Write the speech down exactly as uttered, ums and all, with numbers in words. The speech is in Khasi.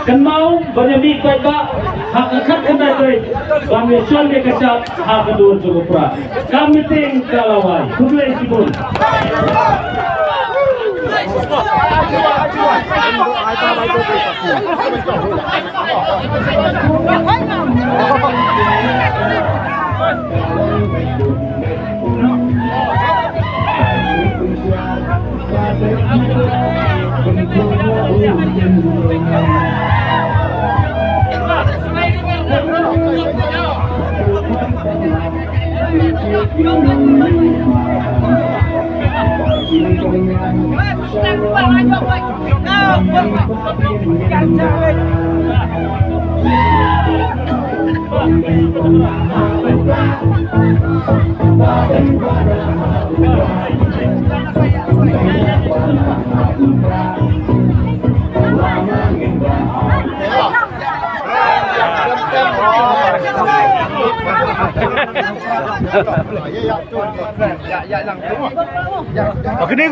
Kynmaw ban ïa mih paidbah ha ka khatkhyndai tarik ban ïa shon ïa ka shap ha ka dur jong u Prah. Ka meeting ka la wai. Khublei shibun. Ba kane